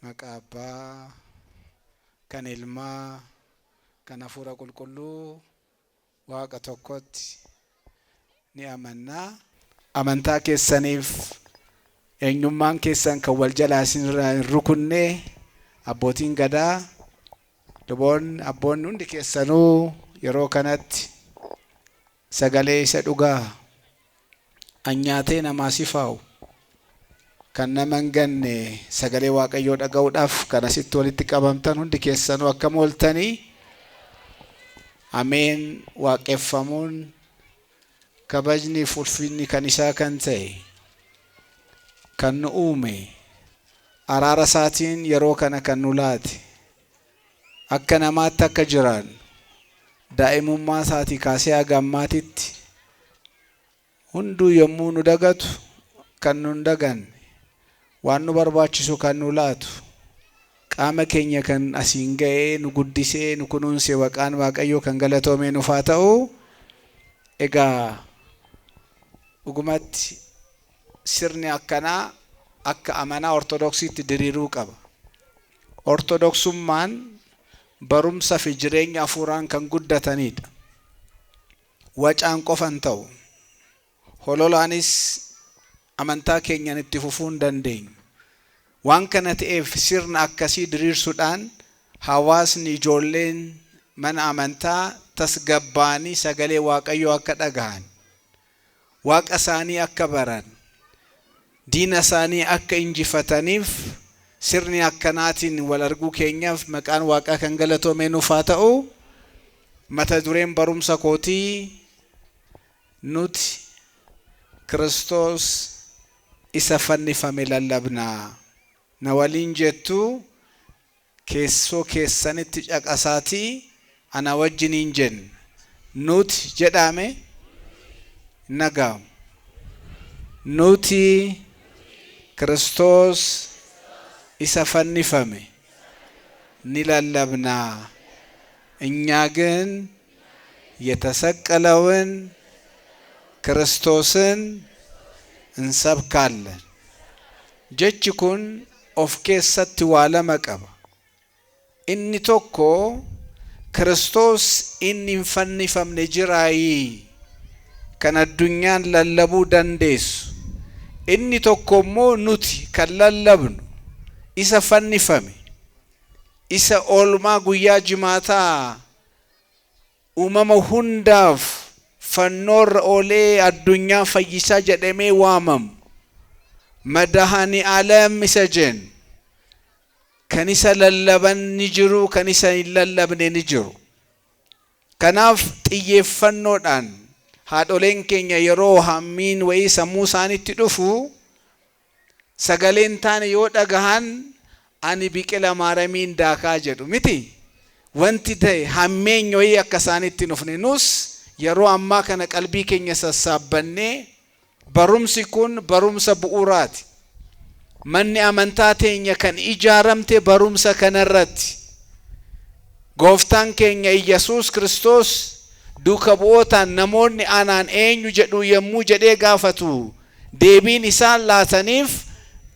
Maqaa Abbaa, kan Ilmaa, kan Hafuura Qulqulluu Waaqa tokkotti ni amannaa. Amantaa keessaniif eenyummaan keessan kan wal jalaa isinirraa hin rukunne, abbootiin gadaa, luboonni, abboonni hundi keessanuu yeroo kanatti sagalee isa dhugaa anyaatee namaa sifaa'u kan nama hin ganne sagalee Waaqayyoo dhaga'uudhaaf kan asitti walitti qabamtan hundi keessanuu akkam ooltanii? Ameen. Waaqeffamuun, kabajni fi ulfinni kan isaa kan ta'e, kan nu uume, araara isaatiin yeroo kana kan nu laate, akka namaatti akka jiraannu daa'imummaa isaatii kaasee haga ammaatitti hunduu yommuu nu dagatu kan nu hin daganne, waan nu barbaachisu kan nu laatu, qaama keenya kan asiin ga'ee nu guddisee nu kunuunse Maqaan Waaqayyoo kan galatoomee nuuf haa ta'u. Egaa dhugumatti sirni akkanaa akka amanaa Ortodoksiitti diriiruu qaba. Ortodoksummaan barumsa fi jireenya hafuuraan kan guddatanidha. Wacaan qofa hin ta'u. Hololaanis amantaa keenyan itti fufuu hin dandeenyu. Waan kana ta'eef sirna akkasii diriirsuudhaan hawaasni, ijoolleen mana amantaa tasgabbaa'anii sagalee Waaqayyoo akka dhagahan, Waaqa isaanii akka baran, diina isaanii akka injifataniif sirni akkanaatiin wal arguu keenyaaf maqaan Waaqaa kan galatoomee nuuf haa ta'u. Mata dureen barumsa kootii "Nuti Kiristoos isa fannifame lallabna." Na waliin jettu, keessoo keessanitti caqasaatii ana wajjiniin jenna. Nuti jedhaame nagaamu. Nuti Kiristoos isa fannifame ni lallabna. እኛ ግን የተሰቀለውን ክርስቶስን እንሰብካለን። Jechi kun of keessatti waa lama qaba. Inni tokko, Kiristoos inni hin fannifamne jiraayii kan addunyaan lallabuu dandeessu? Inni tokko immoo nuti kan lallabnu isa fannifame, isa oolmaa guyyaa jimaataa uumama hundaaf fannoorra oolee addunyaa fayyisaa jedhamee waamamu, Madahani Alam isa jennu. Kan isa lallaban ni jiru, kan isa hin lallabne ni jiru. Kanaaf xiyyeeffannoodhaan haadholeen keenya yeroo hammiin wayii sammuu isaanitti dhufu, sagaleen taane yoo dhagahan, "Ani biqila maaramiin daakaa" jedhu miti. Wanti ta'e hammeenya wayii akka isaanitti hin dhufne, nus yeroo ammaa kana qalbii keenya sassaabbannee, barumsi kun barumsa bu'uuraati. Manni amantaa teenya kan ijaaramte barumsa kanarratti. Gooftaan keenya Iyyasuus Kiristoos duuka bu'ootaan, "Namoonni anaan eenyu jedhu?" yommuu jedhee gaafatu, deebiin isaan laataniif,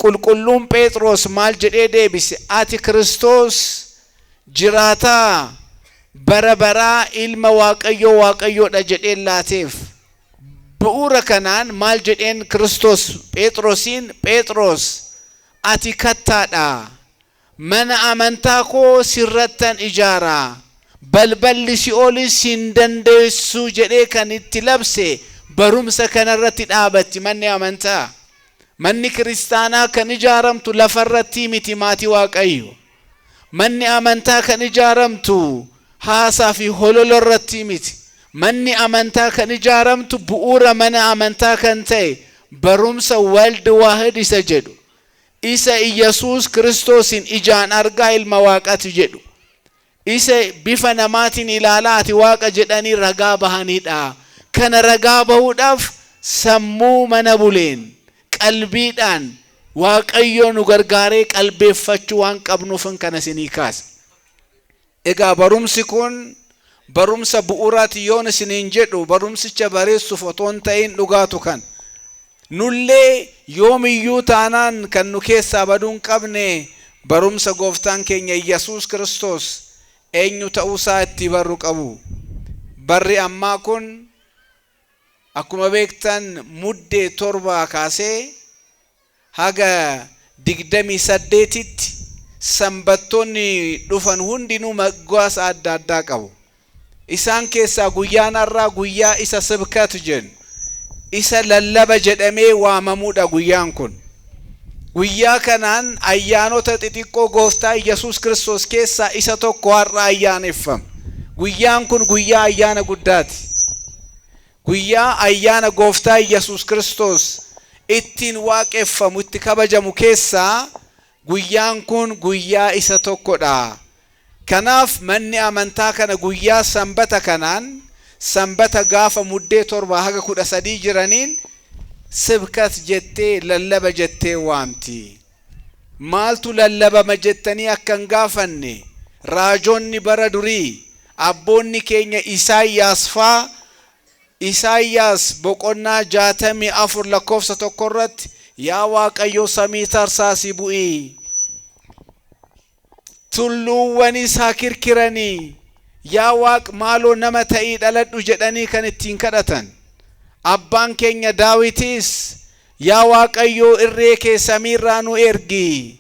qulqulluun Phexros maal jedhee deebise? "Ati Kiristoos jiraataa bara baraa, ilma Waaqayyoo Waaqayyoodha" jedheen laateef. Bu'uura kanaan maal jedheen Kiristoos Phexrosiin? "Phexros, ati kattaadha, mana amantaa koo sirrattan ijaaraa, balballi si'oolis hin dandeessu" jedhee kan itti labse. Barumsa kanarratti dhaabatti manni amantaa. Manni kiristaanaa kan ijaaramtu lafarratti miti, maatii Waaqayyo. Manni amantaa kan ijaaramtu haasaa fi hololo irratti miti. Manni amantaa kan ijaaramtu bu'uura mana amantaa kan ta'e barumsa Wald Waahid isa jedhu, isa Iyyasuus Kiristoosin ijaan argaa ilma Waaqati jedhu, isa bifa namaatiin ilaalaa ati Waaqa jedhanii ragaa bahanidha. Kana ragaa bahuudhaaf sammuu mana buleen qalbiidhaan Waaqayyo nu gargaaree qalbeeffachuu waan qabnuufin kana isinii kaasa. Egaa barumsi kun barumsa bu'uuraati yoon isiniin jedhu, barumsicha bareessuuf otoo hin ta'in dhugaatu kan. Nullee yoomiyyuu taanaan kan nu keessaa baduu hin qabne Barumsa gooftaan keenya Yesuus Kiristoos eenyu ta'uusaa itti barru qabu. Barri ammaa kun akkuma beektan Muddee 7 kaasee haga 28tti sanbattoonni dhufan hundinuu moggaasa adda addaa qabu. Isaan keessaa guyyaan har'aa guyyaa isa sibkatu jennu, isa lallaba jedhamee waamamuudha guyyaan kun. Guyyaa kanaan ayyaanota xixiqqoo gooftaa Yesuus Kiristoos keessaa isa tokko har'a ayyaaneffama. Guyyaan kun guyyaa ayyaana guddaati. Guyyaa ayyaana gooftaa Yesuus Kiristoos ittiin waaqeffamu, itti kabajamu keessaa guyyaan kun guyyaa isa tokkodha. Kanaaf manni amantaa kana guyyaa sanbata kanaan, sanbata gaafa Muddee 7 haga 13 jiraniin, sibkat jettee, lallaba jettee waamti. Maaltu lallabama jettanii akka hin gaafanne, raajonni bara durii abboonni keenya Isaayyaas faa, Isaayyaas boqonnaa 64 lakkoofsa 1 irratti, "Yaa Waaqayyo, samii tarsaasii bu'ii, tulluuwwanis haa kirkiranii, yaa Waaq, maaloo nama ta'ii dhaladhu" jedhanii kan ittiin kadhatan. Abbaan keenya Daawitis, "Yaa Waaqayyo, irree kee samiirraa nu ergi,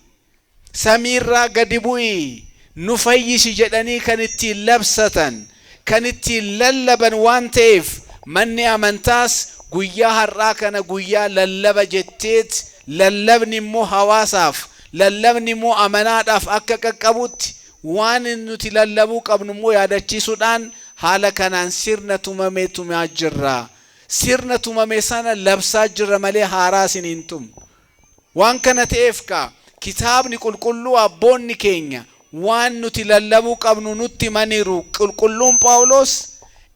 samiirraa gadi bu'ii nu fayyisi" jedhanii kan ittiin labsatan, kan ittiin lallaban waan ta'eef, manni amantaas guyyaa har'aa kana guyyaa lallaba jetteet, lallabni immoo hawaasaaf, lallabni immoo amanaadhaaf akka qaqqabutti, waan nuti lallabuu qabnu immoo yaadachiisuudhaan haala kanaan sirna tumamee tumaa jirra. Sirna tumame sana labsaa jirra malee haaraa isin hin tumnu. Waan kana ta'eef kaa kitaabni qulqulluu abboonni keenya waan nuti lallabuu qabnu nutti himaniiru. Qulqulluun Phaawulos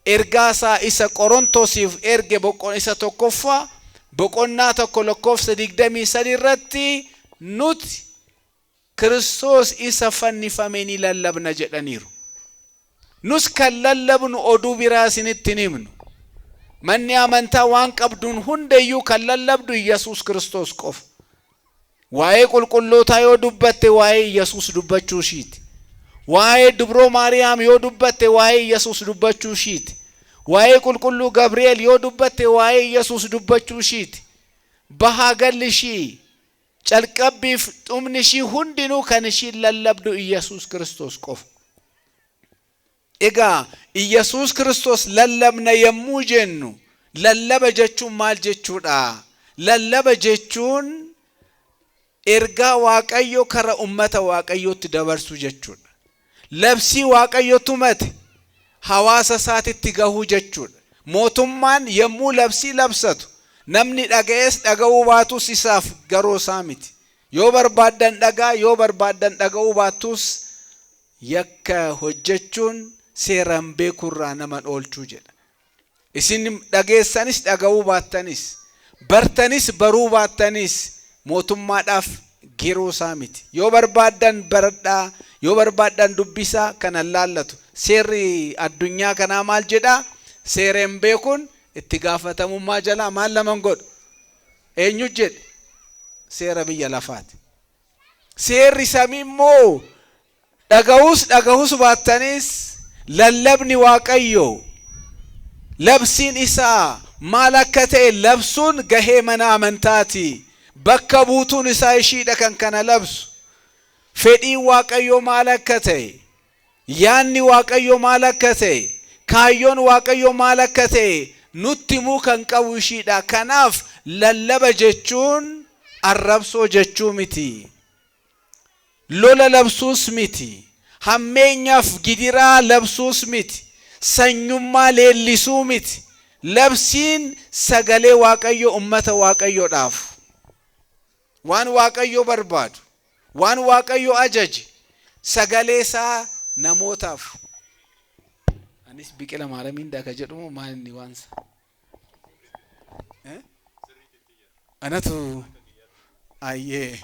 ergaa isaa isa Qorontosiif erge boqon isa tokkoffaa boqonnaa 1 lakkoofsa 23 irratti, "Nuti Kiristoos isa fannifame ni lallabna" jedhaniiru. Nus kan lallabnu oduu biraa isinitti hin himnu. Manni amantaa waan qabduun hundayyuu kan lallabdu Yesuus Kiristoos qofa. Waa'ee qulqullootaa yoo dubbatte, waa'ee Yesuus dubbachuu ishiiti. Waa'ee Dubroo Maariyaam yoo dubbatte, waa'ee Yesuus dubbachuu ishiiti. Waa'ee qulqulluu Gabri'eel yoo dubbatte, waa'ee Yesuus dubbachuu ishiiti. Bahaa galli ishii, calqabbiif dhumni ishii hundinuu kan ishiin lallabdu Yesuus Kiristoos qofa. Egaa Yesuus Kiristoos lallabna yommuu jennu, lallaba jechuun maal jechuudha? Lallaba jechuun ergaa Waaqayyo kara ummata Waaqayyootti dabarsuu jechuudha. Labsii Waaqayyo tumate hawaasa isaatitti gahuu jechuudha. Mootummaan yommuu labsii labsatu, namni dhaga'es dhaga'uu baatus isaaf garoo isaa miti. Yoo barbaaddan dhagaa, yoo barbaaddan dhaga'uu baattus, yakka hojjechuun seeraan beekurraa nama oolchuu jedha. Isin dhageessanis dhaga'uu baattanis, bartanis baruu baattanis, mootummaadhaaf giroo isaa miti. Yoo barbaaddan baradhaa, yoo barbaaddan dubbisaa, kanan laallatu. Seerri addunyaa kanaa maal jedhaa? Seeraan beekuun itti gaafatamummaa jalaa maal laman godhu? Eenyu jedhe? Seera biyya lafaati. Seerri samii immoo dhaga'uus dhaga'uus baattanis, lallabni Waaqayyo, labsiin isaa maal akka ta'e labsuun gahee mana amantaati. Bakka buutuun isaa ishiidha kan kana labsu. Fedhiin Waaqayyo maal akka ta'e, yaanni Waaqayyo maal akka ta'e, kaayyoon Waaqayyo maal akka ta'e nutti himuu kan qabu ishiidha. Kanaaf lallaba jechuun arrabsoo jechuu miti. Lola labsuus miti. Hammeenyaaf gidiraa labsuus miti. Sanyummaa leellisuu miti. Labsiin sagalee Waaqayyo ummata Waaqayyoodhaaf. Waan Waaqayyo barbaadu, waan Waaqayyo ajaje, sagalee isaa namootaaf. Anis Biqila Maaramiin daaka jedhumu maal inni waansa? Anatu ayyee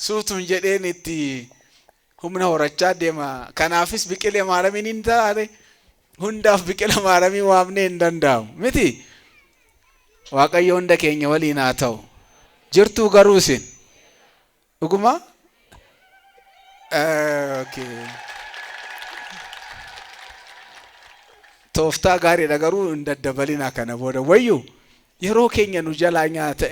suutuun jedheen itti humna horachaa deema. Kanaafis Biqila Maaramiin hin taane, hundaaf Biqila Maaramii waamnee hin danda'amu. Miti? Waaqayyo hunda keenya waliin haa ta'u. Jirtuu garuu isin? Dhuguma? Okay. Tooftaa gaariidha garuu hin daddabalinaa kana booda wayyu yeroo keenya nu jalaa nyaata.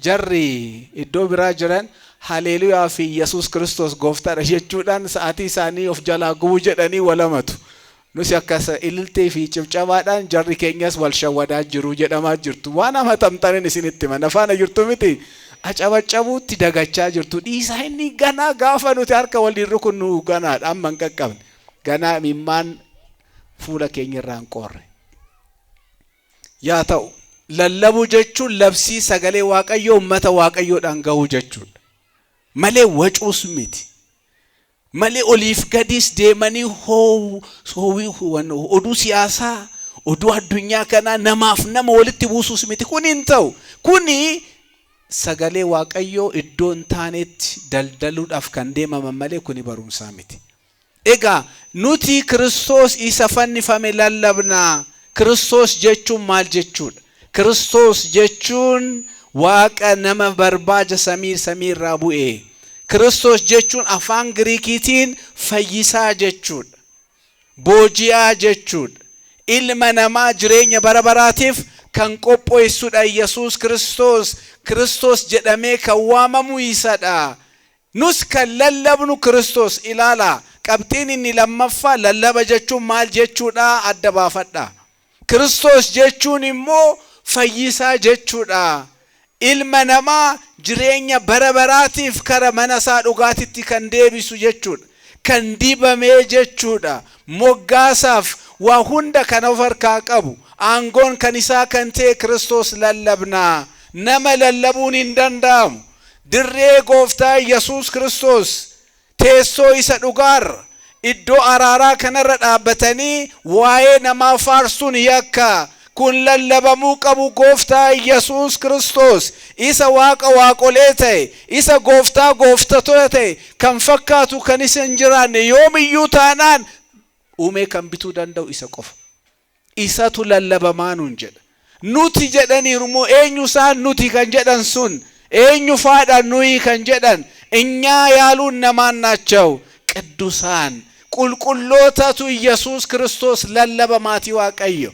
Jarri iddoo biraa jiran haleluyaa fi Yesuus Kiristoos gooftaadha jechuudhaan sa'aatii isaanii of jalaa gubuu jedhanii walamatu. Nus akkas ililtee fi cibcabaadhaan jarri keenyas wal shawwadaa jiru jedhamaa jirtu. Waan amatamtanin isinitti hima. Nafaana jirtu miti. Acabacabuutti dagachaa jirtu. Dhiisaa, inni ganaa gaafa nuti harka waliin rukunnu ganaadha. Amma hin qaqqabne. Ganaa imimmaan fuula keenya irraa hin qoorre. Yaa ta'u, lallabuu jechuun labsii sagalee Waaqayyoo uummata Waaqayyoodhaan gahuu jechuudha. Malee wacuus miti. Malee oliif gadiis deemanii oduu siyaasaa, oduu addunyaa kanaa namaaf nama walitti buusuus miti. Kun hin ta'u. Kuni sagalee Waaqayyoo iddoo hin taanetti daldaluudhaaf kan deemaman malee kuni barumsaa miti. Egaa nuti Kiristoos isa fannifame lallabnaa. Kiristoos jechuun maal jechuudha? Kiristoos jechuun Waaqa nama barbaaja samii irraa bu'e. Kiristoos jechuun afaan Giriikiitiin fayyisaa jechuudha. Booji'aa jechuudha. Ilma namaa jireenya bara baraatiif kan qopheessudha Yesuus Kiristoos. Kiristoos jedhamee kan waamamu isadha. Nus kan lallabnu Kiristoos. Ilaala. Qabxiin inni lammaffaa lallaba jechuun maal jechuudha adda baafadha. Kiristoos jechuun immoo fayyisaa jechuudha. Ilma namaa jireenya bara baraatiif kara mana isaa dhugaatitti kan deebisu jechuudha. Kan dibamee jechuudha. Moggaasaaf waa hunda kan of harkaa qabu. Aangoon kan isaa kan ta'e Kiristoos lallabnaa. Nama lallabuun hin danda'amu. Dirree gooftaa Yesuus Kiristoos teessoo isa dhugaarra iddoo araaraa kanarra dhaabbatanii waa'ee namaa faarsuun yakka. Kun lallabamuu qabu gooftaa Yesuus Kiristoos isa Waaqa waaqolee ta'e, isa gooftaa gooftatoota ta'e, kan fakkaatu kan isa hin jiraanne yoomiyyuu taanaan uumee kan bituu danda'u isa qofa. Isatu lallabamaa nuun jedha. Nuti jedhaniiru immoo eenyu isaan nuti kan jedhan sun? Eenyu faadha nuyi kan jedhan? እኛ ያሉ እነማን ናቸው? ቅዱሳን qulqullootatu Yesuus Kiristoos lallaba, maatii Waaqayyo.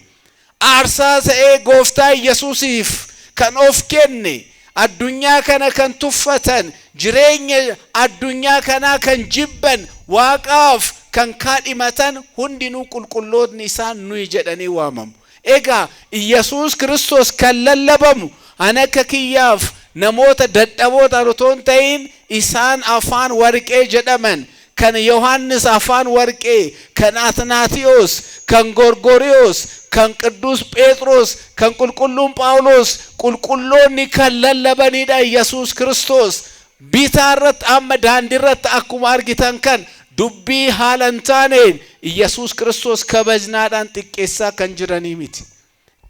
Aarsaa ta'ee gooftaa Yesuusiif kan of kenne, addunyaa kana kan tuffatan, jireenya addunyaa kanaa kan jibban, Waaqaaf kan kaadhimatan hundinuu qulqullootni isaan nuyi jedhanii waamamu. Egaa Yesuus Kiristoos kan lallabamu an akka kiyyaaf namoota dadhaboota otoo hin ta'in isaan afaan warqee jedhaman, kan Yohaannis afaan warqee, kan Atnaatiyos, kan Gorgoriyoos, kan Qidduus Phexros, kan qulqulluun Phaawulos, qulqulloonni kan lallabanidha Yesuus Kiristoos. Bitaa irratti amma daandii irratti akkuma argitan kan dubbii haala hin taaneen Yesuus Kiristoos kabajnaadhaan xiqqeessaa kan jiranii miti.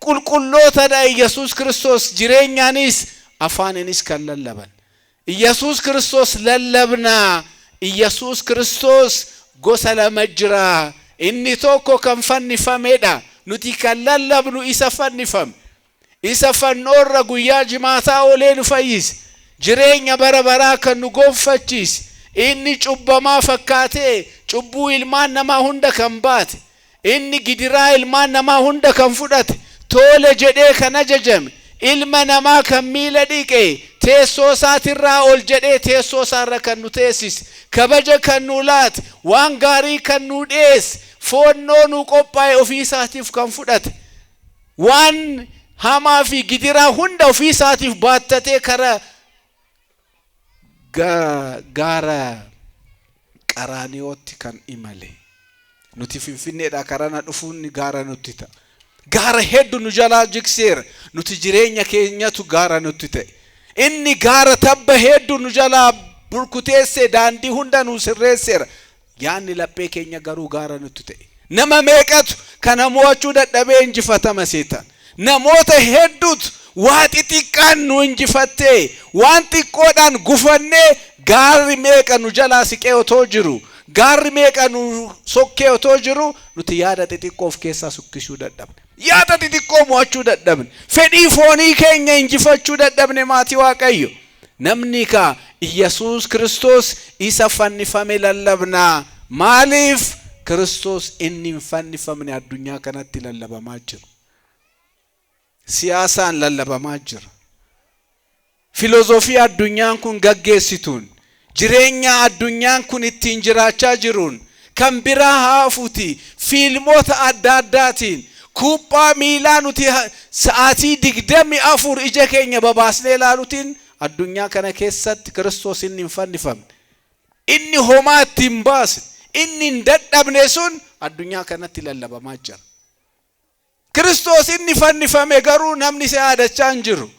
Qulqullootadha Yesuus Kiristoos jireenyaanis afaaninis kan lallaban. Yesuus Kiristoos lallabnaa. Yesuus Kiristoos gosa lama jira. Inni tokko kan fannifamedha. Nuti kan lallabnu isa fannifame. Isa fannoorra guyyaa jimaataa oolee nu fayyise. Jireenya bara baraa kan nu gonfachiise. Inni cubbamaa fakkaatee cubbuu ilmaan namaa hunda kan baate. Inni gidiraa ilmaan namaa hunda kan fudhate. Tole jedhee kan ajajame. Ilma namaa kan miila dhiqe, teessoo isaatirraa ol jedhee teessoo isaarra kan nu teessise, kabaja kan nu laate, waan gaarii kan nu dhiyeesse, foonnoo nu qophaa'e ofii isaatiif kan fudhate, waan hamaa fi gidiraa hunda ofii isaatiif baattatee kara gaara Qaraaniyootti kan imale. Nuti Finfinneedhaa karana dhufuun gaara nutti ta'a. Gaara hedduu nu jalaa jigseera. Nuti jireenya keenyatu gaara nutti ta'e. Inni gaara tabba hedduu nu jalaa burkuteessee daandii hunda nu sirreesseera. Yaanni laphee keenya garuu gaara nutti ta'e. Nama meeqatu kana mo'achuu dadhabee injifatama seetan? Namoota hedduutu waa xixiqqaan nu injifattee, waan xiqqoodhaan gufannee, gaarri meeqa nu jalaa siqee otoo jiru, gaarri meeqa nu sokkee otoo jiru, nuti yaada xixiqqoo of keessaa sukkisuu dadhabne. Yaada xixiqqoo mo'achuu dadhabne. Fedhii foonii keenya injifachuu dadhabne, maatii Waaqayyo. Namni kaa Iyyasuus Kiristoos isa fannifame lallabnaa. Maaliif Kiristoos inni hin fannifamne addunyaa kanatti lallabamaa jira? Siyaasaan lallabamaa jira. Filozoofii addunyaan kun gaggeessituun, jireenya addunyaan kun ittiin jiraachaa jiruun, kan biraa haafuti fiilmoota adda addaatiin, kubbaa miilaa nuti sa'aatii 24 ija keenya babaasnee ilaaluutiin addunyaa kana keessatti Kiristoos inni hin fannifamne, inni homaa ittiin baasne, inni hin dadhabne sun addunyaa kanatti lallabamaa jira. Kiristoos inni fannifame garuu namni isa yaadachaa hin jiru.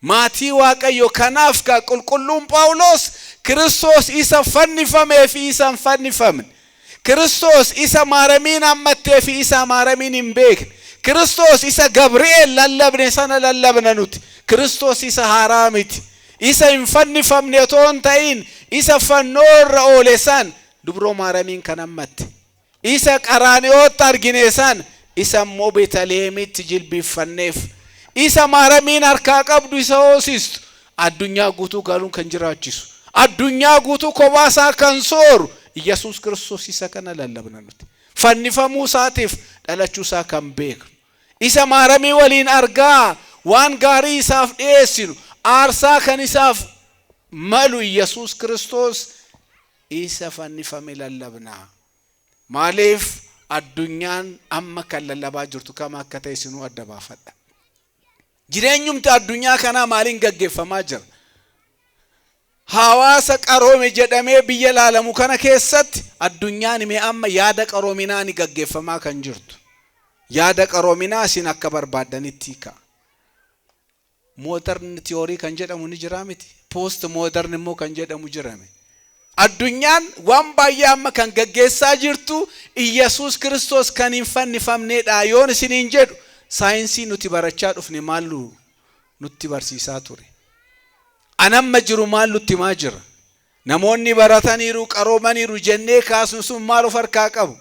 Maatii Waaqayyo, kanaaf ka qulqulluun Phaawulos Kiristoos isa fannifamee fi isa hin fannifamne, Kiristoos isa Maaramiin hammattee fi isa Maaramiin hin beekne, Kiristoos isa Gabri'eel lallabne sana lallabna nuti. Kiristoos isa haaraa miti. Isa hin fannifamne otoo hin ta'in isa fannoo irra oole san dubroo Maaramiin kan hammatte. Isa Qaraani'ootti argine san, isa immoo Beetaliheemitti jilbiiffanneef. Isa Maaramiin harkaa qabdu, isa hoosistu, addunyaa guutuu galuun kan jiraachisu, addunyaa guutuu kophaa isaa kan sooru Iyyasuus Kiristoos isa kana lallabna nuti. Fannifamuu isaatiif dhalachuu isaa kan beeknu. Isa Maaramii waliin argaa waan gaarii isaaf dhiyeessinu, aarsaa kan isaaf malu Iyyasuus Kiristoos isa fannifame lallabna. Maaliif addunyaan amma kan lallabaa jirtu kam akka ta'e isinuu adda baafadha. Jireenyumti addunyaa kanaa maaliin gaggeeffamaa jira? Hawaasa qaroome jedhamee biyya ilaalamu kana keessatti addunyaan mee amma yaada qaroominaa ni gaggeeffamaa kan jirtu. Yaada qaroominaa isin akka barbaaddanitti hiika. Modern theory kan jedhamu ni jira miti. Post modern immoo kan jedhamu jirame. Addunyaan waan baay'ee amma kan gaggeessaa jirtu Iyyasuus Kiristoos kan hin fannifamnedha. Yoon isiniin jedhu, saayinsii nuti barachaa dhufne maallu nutti barsiisaa ture? Anamma jiru maal nutti himaa jira? Namoonni barataniiru, qaroomaniiru jennee kaasnu sun maal of harkaa qabu?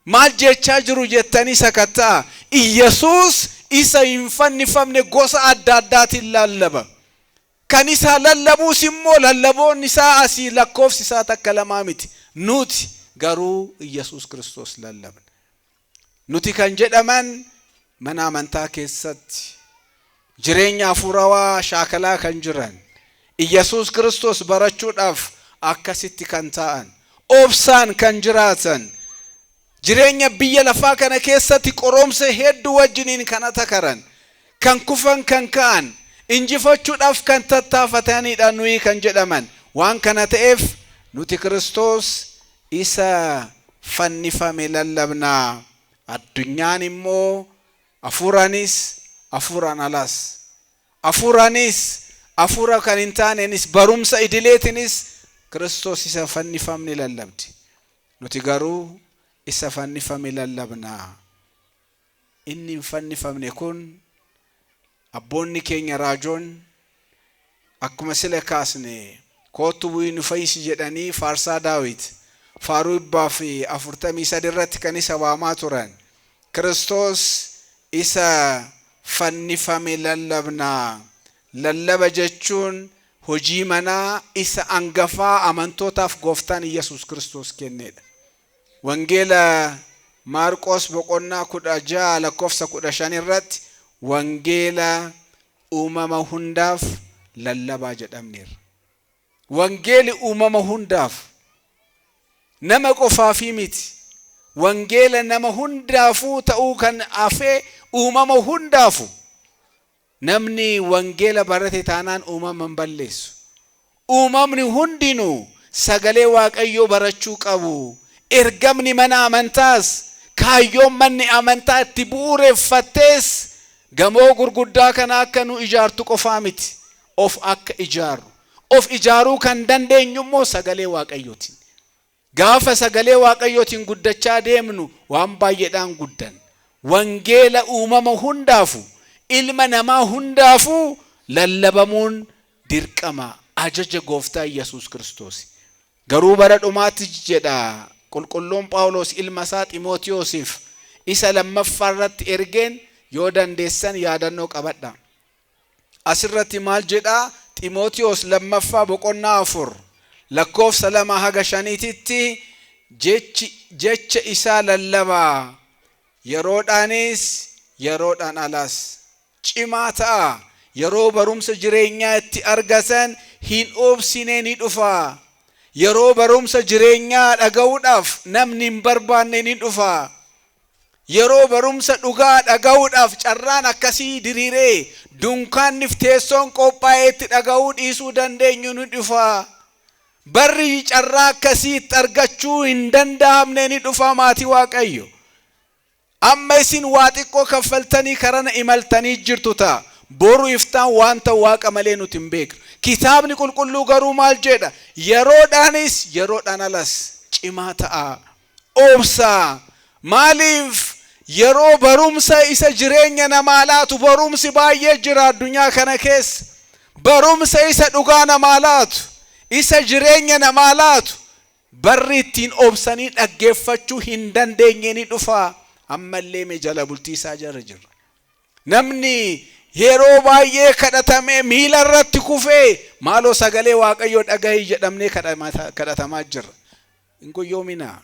Maal jechaa jiru jettanii sakatta'a. Iyyasuus isa hin fannifamne gosa adda addaatiin lallaba. Kan isaa lallabuus immoo lallaboonni isaa asii lakkoofsi isaa takka lamaa miti. Nuti garuu Iyyasuus Kiristoos lallabna. Nuti kan jedhaman mana amantaa keessatti jireenya hafuurawaa shaakalaa kan jiran, Iyyasuus Kiristoos barachuudhaaf akkasitti kan ta'an, obsaan kan jiraatan, jireenya biyya lafaa kana keessatti qoromsa hedduu wajjiniin kan atakaran, kan kufan, kan ka'an, injifachuudhaaf kan tattaafatanidha nuyi kan jedhaman. Waan kana ta'eef nuti Kiristoos isa fannifame lallabnaa. Addunyaan immoo hafuuraanis hafuuraan alas, hafuuraanis hafuura kan hin taaneenis, barumsa idileetinis Kiristoos isa fannifamne lallabdi. Nuti garuu isa fannifame lallabnaa. Inni hin fannifamne kun abboonni keenya raajoon akkuma sila kaasne "Koottu bu'ii nu fayyisi" jedhanii faarsaa Daawit faaruu 143 irratti kan isa waamaa turan. Kiristoos isa fannifame lallabnaa. Lallaba jechuun hojii manaa isa angafaa amantootaaf gooftaan Iyyasuus Kiristoos kennedha. Wangeela Maarqos boqonnaa 16 lakkoofsa 15 irratti wangeela uumama hundaaf lallabaa jedhamneerra. Wangeeli uumama hundaaf, nama qofaafii miti. Wangeela nama hundaafuu ta'uu kan hafee uumama hundaafu. Namni wangeela barate taanaan uumama hin balleessu. Uumamni hundinuu sagalee Waaqayyoo barachuu qabu. Ergamni mana amantaas, kaayyoon manni amantaa itti bu'uureffattees gamoo gurguddaa kana akka nu ijaartu qofaa miti. Of akka ijaarru. Of ijaaruu kan dandeenyu immoo sagalee Waaqayyootiin. Gaafa sagalee Waaqayyootiin guddachaa deemnu waan baay'eedhaan guddan. Wangeela uumama hundaafu, ilma namaa hundaafuu lallabamuun dirqama ajaja gooftaa Yesuus Kiristoos. Garuu bara dhumaatti jedha qulqulluun Phaawulos ilma isaa Ximootiyoosiif isa lammaffaa irratti ergeen, yoo dandeessan yaadannoo qabadha. Asirratti maal jedhaa? Ximootiyoos lammaffaa boqonnaa 4 lakkoofsa 2 haga 5tti jecha isaa lallabaa, yeroodhaanis yeroodhaan alas cimaa ta'a. Yeroo barumsa jireenyaa itti argatan hin obsine ni dhufa. Yeroo barumsa jireenyaa dhaga'uudhaaf namni hin barbaanne ni dhufa. Yeroo barumsa dhugaa dhaga'uudhaaf carraan akkasii diriiree dunkaanniif teessoon qophaa'ee itti dhaga'uu dhiisuu dandeenyu ni dhufa. Barri carraa akkasii itti argachuu hin danda'amne ni dhufa, maatii Waaqayyo. Amma isin waa xiqqoo kaffaltanii karana imaltanii jirtu ta'a. Boru iftaan waan ta'u Waaqa malee nuti hin beeknu. Kitaabni qulqulluu garuu maal jedha? Yeroodhaanis yeroodhaan alas cimaa ta'a. Obsaa. Maaliif? Yeroo barumsa isa jireenya namaa laatu, barumsi baay'ee jira addunyaa kana keessa. Barumsa isa dhugaa namaa laatu, isa jireenya namaa laatu, barri ittiin obsanii dhaggeeffachuu hin dandeenye ni dhufa. Ammallee mee jala bultii isaa jala jirra. Namni yeroo baay'ee kadhatamee miila irratti kufee, "Maaloo sagalee Waaqayyoo dhagahi," jedhamnee kadhatamaa jirra. Hin goyyoominaa.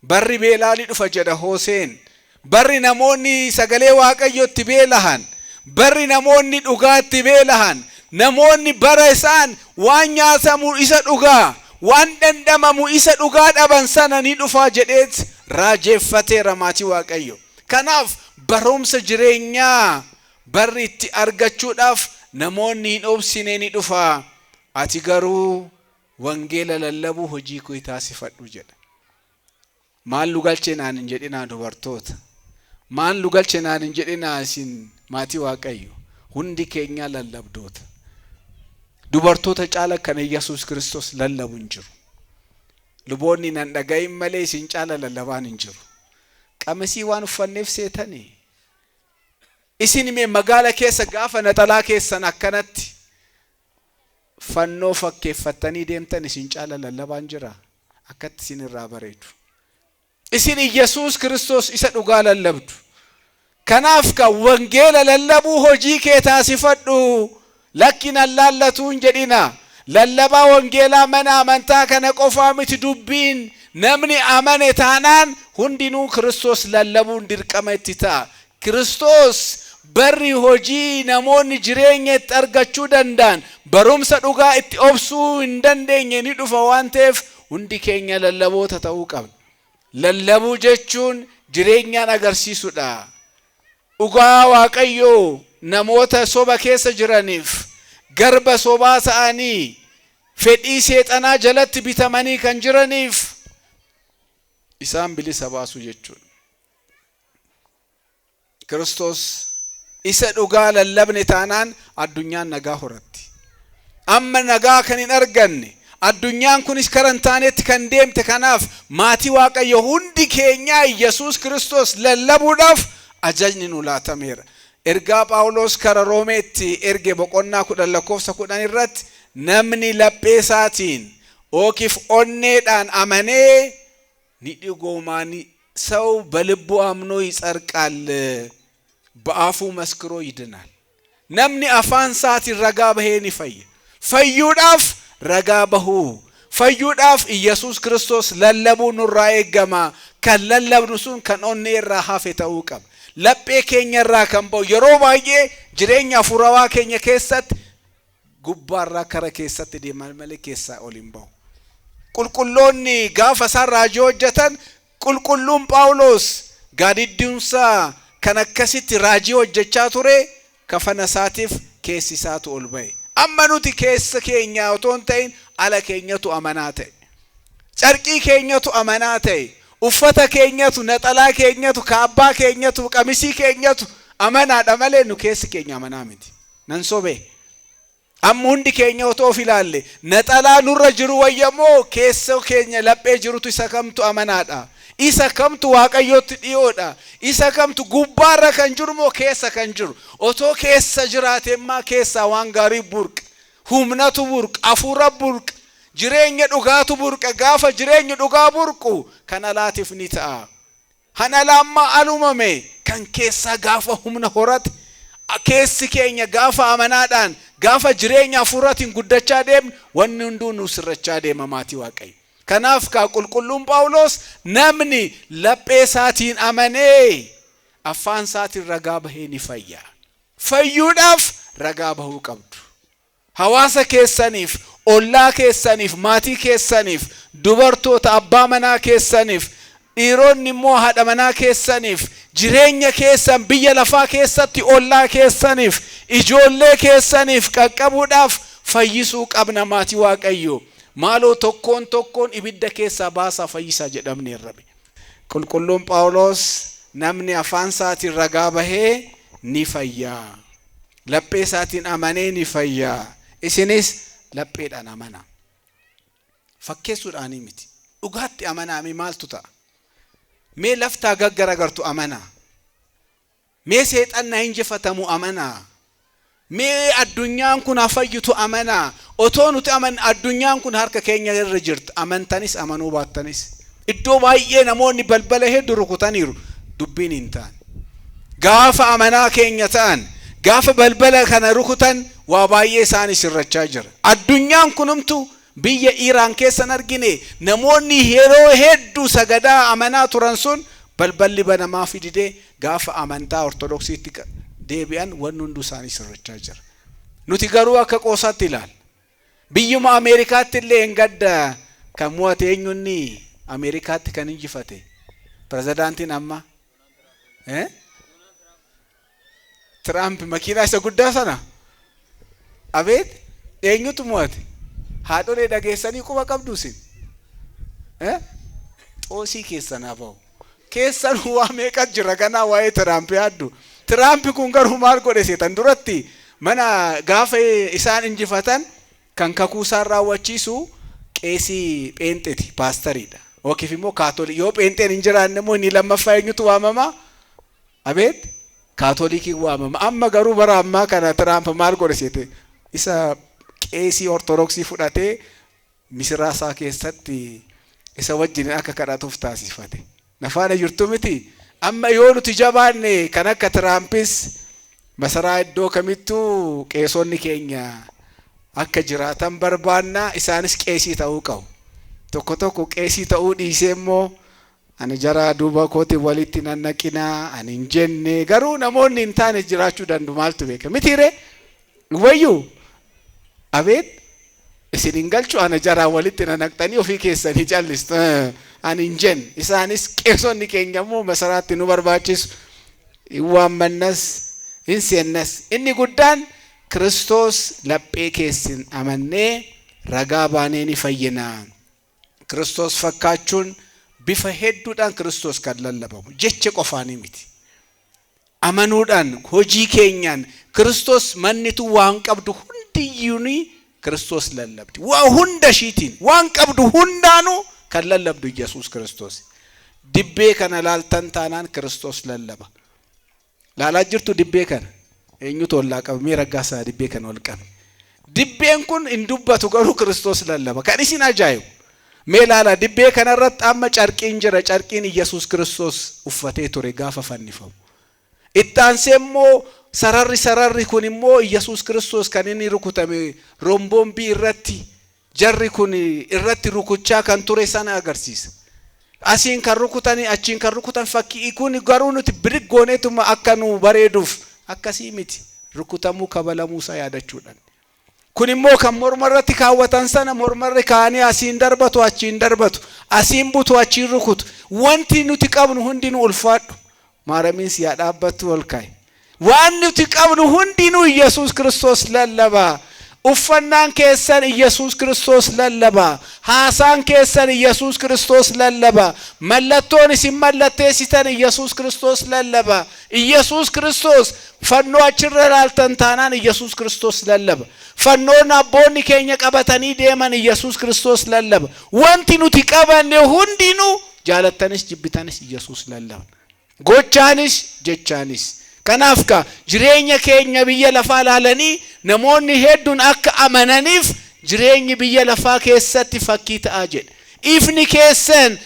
Barri beelaa ni dhufa jedha Hooseen. Barri namoonni sagalee Waaqayyootti beelahan, barri namoonni dhugaatti beelahan, namoonni bara isaan waan nyaatamu isa dhugaa, waan dhandhamamu isa dhugaa dhaban sana ni dhufaa jedheet raajeeffateera, maatii Waaqayyo. Kanaaf barumsa jireenyaa barri itti argachuudhaaf namoonni hin obsine ni dhufa. Ati garuu wangeela lallabuu hojii kee taasifadhu jedha. Maal nu galchee naan hin jedhinaa dubartoota. Maal nu galchee naan hin jedhinaa isin maatii Waaqayyo. Hundi keenyaa lallabdoota. Dubartoota caala kan Yesuus Kiristoos lallabu hin jiru. Luboonni nan dhagahin malee isin caala lallabaan hin jiru. Qamisii waan uffanneef seetanii. Isin mee magaala keessa gaafa naxalaa keessan akkanatti fannoo fakkeeffattanii deemtan, isin caala lallabaan jira. Akkatti isin irraa bareedu. Isin Iyyasuus Kiristoos isa dhugaa lallabdu. Kanaaf kan wangeela lallabuu hojii kee taasifadhu. Lakki, nan laallatu hin jedhina. Lallabaa wangeelaa mana amantaa kana qofaa miti dubbiin. Namni amane taanaan hundinuu Kiristoos lallabuun dirqama itti ta'a. Kiristoos barri hojii namoonni jireenya itti argachuu danda'an, barumsa dhugaa itti obsuu hin dandeenye ni dhufa waan ta'eef, hundi keenya lallaboota ta'uu qabna. Lallabuu jechuun jireenyaan agarsiisudha. Dhugaa Waaqayyoo namoota soba keessa jiraniif, garba sobaa ta'anii fedhii seexanaa jalatti bitamanii kan jiraniif, isaan bilisa baasu jechuudha. Kiristoos isa dhugaa lallabne taanaan addunyaan nagaa horatti. Amma nagaa kan hin arganne, addunyaan kunis kara hin taanetti kan deemte, kanaaf maatii Waaqayyo, hundi keenyaa Yesuus Kiristoos lallabuudhaaf ajajni nu laatameera. Ergaa Phaawulos kara Roomeetti erge boqonnaa 10 lakkoofsa 10 irratti, namni laphee isaatiin yookiif onneedhaan amanee ni dhugoomaa, ሰው በልቡ አምኖ ይጸድቃል፣ በአፉ መስክሮ ይድናል። Namni afaan isaatiin ragaa bahee ni fayya. Fayyuudhaaf ragaa bahuu. Fayyuudhaaf Iyyasuus Kiristoos lallabuu nurraa eegama. Kan lallabnu sun kan onnee irraa hafe ta'uu qaba. Laphee keenya irraa kan ba'u, yeroo baay'ee jireenya hafuurawaa keenya keessatti gubbaarraa kara keessatti deeman malee keessaa ol hin ba'u. Qulqulloonni gaafa isaan raajii hojjetan, qulqulluun Phaawulos gaadidduunsaa kan akkasitti raajii hojjechaa ture, kafana isaatiif keessi isaatu ol ba'e. Amma nuti keessa keenya otoo hin ta'in ala keenyatu amanaa ta'e. Carqii keenyatu amanaa ta'e. Uffata keenyatu, naxalaa keenyatu, kaabbaa keenyatu, qamisii keenyatu amanaadha malee nu keessi keenya amanaa miti. Nan sobee. Amma hundi keenya otoo of ilaalle, naxalaa nurra jiru wayyamoo keessa keenya laphee jirutu isa kamtu amanaadha? Isa kamtu Waaqayyootti dhiyoodha? Isa kamtu gubbaarra kan jiru moo keessa kan jiru? Otoo keessa jiraatemmaa keessaa waan gaarii burqa. Humnatu burqa, hafuura burqa, jireenya dhugaatu burqa. Gaafa jireenyi dhugaa burqu kan alaatiif ni ta'a. Kan alaammaa alumame kan keessaa gaafa humna horate Keessi keenya gaafa amanaadhaan, gaafa jireenya hafuuraatiin guddachaa deemnu, wanni hunduu nu sirrachaa deema, maatii Waaqayyo. Kanaaf kaa qulqulluun Phaawulos namni laphee isaatiin amanee afaan isaatiin ragaa bahee ni fayya. Fayyuudhaaf ragaa bahuu qabdu. Hawaasa keessaniif, ollaa keessaniif, maatii keessaniif, dubartoota abbaa manaa keessaniif, dhiironni immoo haadha manaa keessaniif, jireenya keessan biyya lafaa keessatti ollaa keessaniif, ijoollee keessaniif qaqqabuudhaaf fayyisuu qabna, maatii Waaqayyo. Maaloo tokkoon tokkoon ibidda keessaa baasaa fayyisaa jedhamneerra. Qulqulluun Phaawulos namni afaan isaatiin ragaa bahee ni fayyaa. Laphee isaatiin amanee ni fayyaa. Isinis lapheedhaan amanaa. Fakkeessuudhaanii miti. Dhugaatti amanaami maaltu ta'a? Mee laftaa gaggaragartu amanaa. Mee seexannaa injifatamu amanaa. Mee addunyaan kun haa fayyitu amanaa. Otoo nuti aman addunyaan kun harka keenya irra jirti. Amantanis amanuu baattanis. Iddoo baay'ee namoonni balbala hedduu rukutaniiru. Dubbiin hin taane. Gaafa amanaa keenya ta'an, gaafa balbala kana rukutan, waa baay'ee isaanis sirrachaa jira. Addunyaan kunumtu biyya Iraan keessan argine, namoonni yeroo hedduu sagadaa amanaa turan sun balballi banamaa fididee gaafa amantaa Ortodoksiitti deebi'an wanni hunduu isaanii sirrachaa jira. Nuti garuu akka qoosaatti ilaalla. Biyyuma Ameerikaatti illee hin gadda kan mo'ate eenyunni Ameerikaatti kan injifate pirezidaantiin amma Tiraamp makiinaa isa guddaa sana, abeet, eenyutu mo'ate? Haadholee, dhageessanii quba qabdu isin? Xoosii keessan haa ba'u. Keessan waa meeqa jira ganaa waa'ee Tiraamp yaaddu. Tiraamp kun garuu maal godhe seetan? Duratti mana gaafa isaan injifatan kan kakuu isaan raawwachiisu qeesii pheenxeeti, paastariidha. Yookiif immoo kaatolikii. Yoo pheenxeen hin jiraanne immoo inni lammaffaa eenyutu waamama? Abeet, kaatolikiin waamama. Amma garuu bara ammaa kana Tiraamp maal godhe seete? Isa qeesii Ortodoksii fudhatee misiraa isaa keessatti isa wajjin akka kadhatuuf taasifate. Nafaana jirtu miti? Amma yoo nuti jabaanne kan akka Tiraampis masaraa iddoo kamittuu qeesonni keenya akka jiraatan barbaanna. Isaanis qeesii ta'uu qabu. Tokko tokko qeesii ta'uu dhiisee immoo ani jara duuba kooti walitti nannaqinaa ani hin jenne, garuu namoonni hin taane jiraachuu danda'u, maaltu beeka mitiire? Wayyuu, abeet, isin hin galchu. Ana jaraa walitti nanaqxanii ofii keessanii callistu ani hin jenne. Isaanis qeesonni keenya immoo masaraatti nu barbaachisu, hin waammannas, hin seennas. Inni guddaan Kiristoos laphee keessin amannee ragaa baanee ni fayyina. Kiristoos fakkaachuun bifa hedduudhaan Kiristoos kan lallabamu jecha qofaanii miti. Amanuudhaan, hojii keenyaan Kiristoos mannitu waan qabdu hundiyyuu Kiristoos lallabdi. Waa hunda ishiitiin, waan qabdu hundaanuu kan lallabdu Yesuus Kiristoos. Dibbee kana laaltan taanaan Kiristoos lallaba. Laalaa jirtu dibbee kana. Eenyutu ollaa qaba? Mee raggaasaa dibbee kana ol qabe. Dibbeen kun hin dubbatu, garuu Kiristoos lallaba. Kan isin ajaa'ibu. Mee laala, dibbee kanarratti amma carqiin jira. Carqiin Yesuus Kiristoos uffatee ture gaafa fannifamu. Itti aansee immoo sararri kun immoo Yesuus Kiristoos kan inni rukutame romboombii irratti jarri kun irratti rukuchaa kan ture sana agarsiisa. Asiin kan rukutanii, achiin kan rukutan, fakkii kun garuu nuti birig gooneetuma akka nu bareeduuf akkasii miti, rukutamuu kabalamuu isaa yaadachuudhaan. Kun immoo kan morma irratti kaawwatan sana, mormarri kaa'anii asiin darbatu, achiin darbatu, asiin butu, achiin rukutu. Wanti nuti qabnu hundinuu ulfaadhu. Maaramiin si haa dhaabbattu, ol kaa'e. Waan nuti qabnu hundinuu Yesuus Kiristoos lallaba. Uffannaan keessan Yesuus Kiristoos lallaba. Haasaan keessan Yesuus Kiristoos lallaba. Mallattoon isin mallatteessitan Yesuus Kiristoos lallaba. Yesuus Kiristoos fannoo achirra ilaaltan taanaan Yesuus Kiristoos lallaba. Fannoon abboonni keenya qabatanii deeman Yesuus Kiristoos lallaba. Wanti nuti qabanne hundinuu, jaalattanis jibbitanis, Yesuus lallaba. Gochaanis jechaanis. Kanaaf ka jireenya keenya biyya lafaa ilaalanii namoonni hedduun akka amananiif jireenyi biyya lafaa keessatti fakkii ta'aa jedhe. Ifni keessan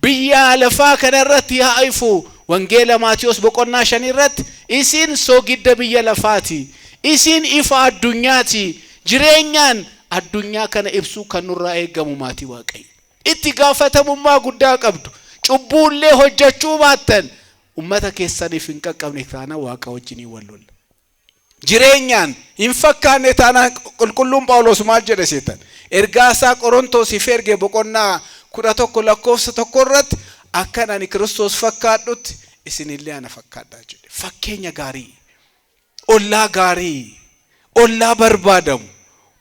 biyya lafaa kanarratti haa ifu. Wangeela Maatiyos boqonnaa 5 irratti isin soogidda biyya lafaati. Isin ifa addunyaati. Jireenyaan addunyaa kana ibsuu kan nurraa eegamu, maatii Waaqayyo. Itti gaafatamummaa guddaa qabdu. Cubbuullee hojjechuu baattan, ummata keessaniif hin qaqqabne taanaan Waaqa wajjinii wal lolla. Jireenyaan hin fakkaanne taanaan, qulqulluun Phaawulos maal jedhe seetan? Ergaa isaa Qorontosiif erge boqonnaa 11 lakkoofsa 1 irratti, "Akkan ani Kiristoos fakkaadhutti isinillee ana fakkaadhaa" jedhe. Fakkeenya gaarii, ollaa gaarii, ollaa barbaadamu,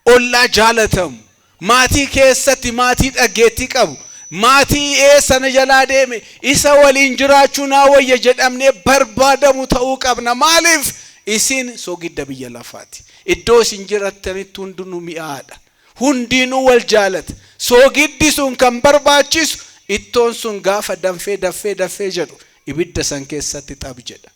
ollaa jaalatamu, maatii keessatti maatii dhaggeettii qabu, maatii eessana jalaa deeme isa waliin jiraachuu naa wayya jedhamnee barbaadamu ta'uu qabna. Maaliif? Isin soogidda biyya lafaati. Iddoo isin jirattanitti hundinuu mi'aadha. Hundinuu wal jaalata. Soogiddi sun kan barbaachisu ittoon sun gaafa danfee danfee danfee jedhu ibidda san keessatti xab jedha.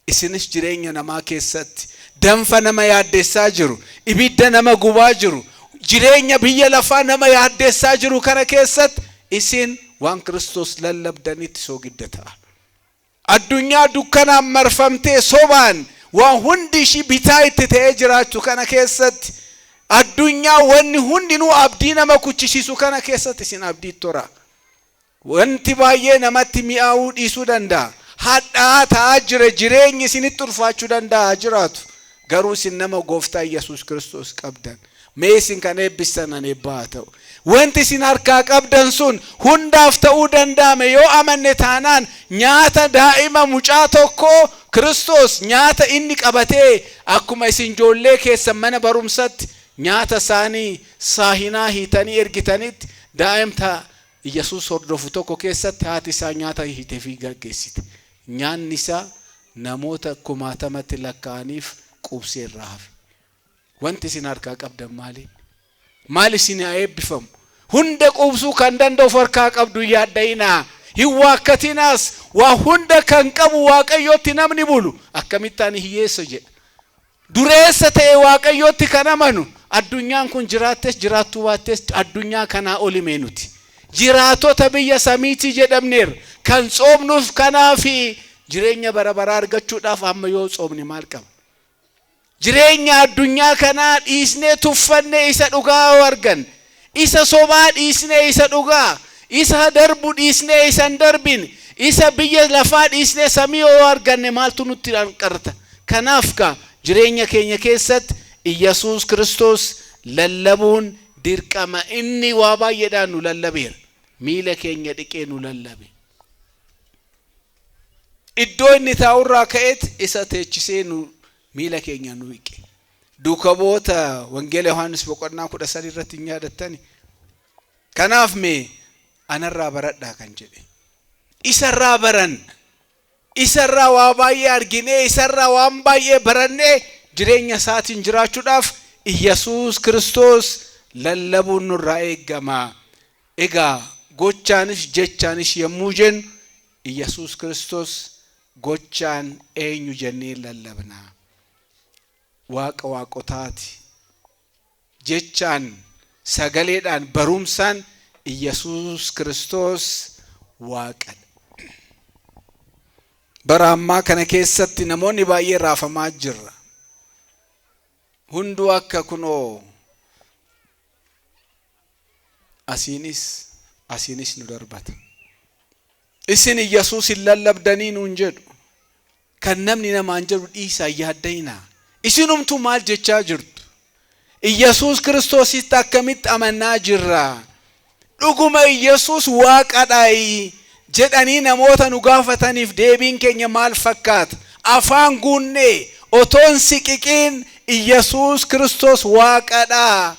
Isinis jireenya namaa keessatti danfa nama yaaddessaa jiru, ibidda nama gubaa jiru, jireenya biyya lafaa nama yaaddessaa jiru kana keessatti isin waan Kiristoos lallabdanitti soogidda ta'a. Addunyaa dukkanaan marfamtee, sobaan waan hundi ishii bitaa itti ta'ee jiraachuu kana keessatti, addunyaa wanni hundinuu abdii nama kuchisiisu kana keessatti isin abdii toraa. Wanti baay'ee namatti mi'aawuu dhiisuu danda'a. Hadhaa ta'aa jira, jireenyi isinitti ulfaachuu danda'a jiraatu. Garuu isin nama Gooftaa Yesuus Kiristoos qabdan. Mee isin kan eebbistan an eebbaa haa ta'u. Wanti isin harkaa qabdan sun hundaaf ta'uu danda'ame yoo amanne taanaan, nyaata daa'ima mucaa tokkoo Kiristoos nyaata inni qabatee, akkuma isin ijoollee keessan mana barumsatti nyaata isaanii saahinaa hiitanii ergitanitti, daa'imta Yesuus hordofu tokko keessatti haati isaa nyaata hiitee fi gaggeessite. Nyaanni isaa namoota kumaatamatti lakkaa'aniif quubsee irraa hafe. Wanti isin harkaa qabdan maali? Maal isin haa eebbifamu? Hunda quubsuu kan danda'u harkaa qabdu yaadda'inaa. Hin waakkatinaas. Waa hunda kan qabu Waaqayyootti namni bulu akkamitti ani hiyyeessa jedha? Dureessa ta'e Waaqayyootti kan amanu, addunyaan kun jiraattes jiraattuu baattes addunyaa kanaa oli mee nuti. Jiraatota biyya samiitii jedhamneerra. Kan tsoomnuuf kanaafi jireenya bara baraa argachuudhaaf amma yoo tsoomne maal qaba? Jireenya addunyaa kanaa dhiisnee tuffannee isa dhugaa yoo argan, isa sobaa dhiisnee isa dhugaa, isa darbu dhiisnee isa hin darbin, isa biyya lafaa dhiisnee samii yoo arganne maaltu nutti hanqarta? Kanaaf ka jireenya keenya keessatti Iyyasuus Kiristoos lallabuun dirqama. Inni waa baay'eedhaan nu lallabeera. Miila keenya dhiqee nu lallabe. Iddoo inni taa'urraa ka'eet isa teechisee nu miila keenya nu dhiqe. Duuka bu'oota Wangeela Yohaannis boqonnaa 13 irratti hin yaadattani? Kanaaf mee anarraa baradhaa kan jedhe. Isarraa baran. Isarraa waa baay'ee arginee, isarraa waan baay'ee barannee, jireenya isaatiin jiraachuudhaaf Iyyasuus Kiristoos lallabuun nurraa eeggama. Egaa gochaanis jechaanis yommuu jennu, Iyyasuus Kiristoos gochaan eenyu jennee lallabna? Waaqa waaqotaati. Jechaan, sagaleedhaan, barumsaan Iyyasuus Kiristoos Waaqadha. Bara ammaa kana keessatti namoonni baay'ee raafamaa jirra. Hunduu akka kunoo asiinis asiinis nu darbata. "Isin Iyyasuus hin lallabdanii" nuun jedhu. Kan namni namaan jedhu dhiisaa, yaadda'inaa. Isinumtuu maal jechaa jirtu? Iyyasuus Kiristoositti akkamitti amannaa jirra? "Dhuguma Iyyasuus Waaqadhaayi?" jedhanii namoota nu gaafataniif deebiin keenya maal fakkaata? Afaan guunnee otoon siqiqiin "Iyyasuus Kiristoos Waaqadha,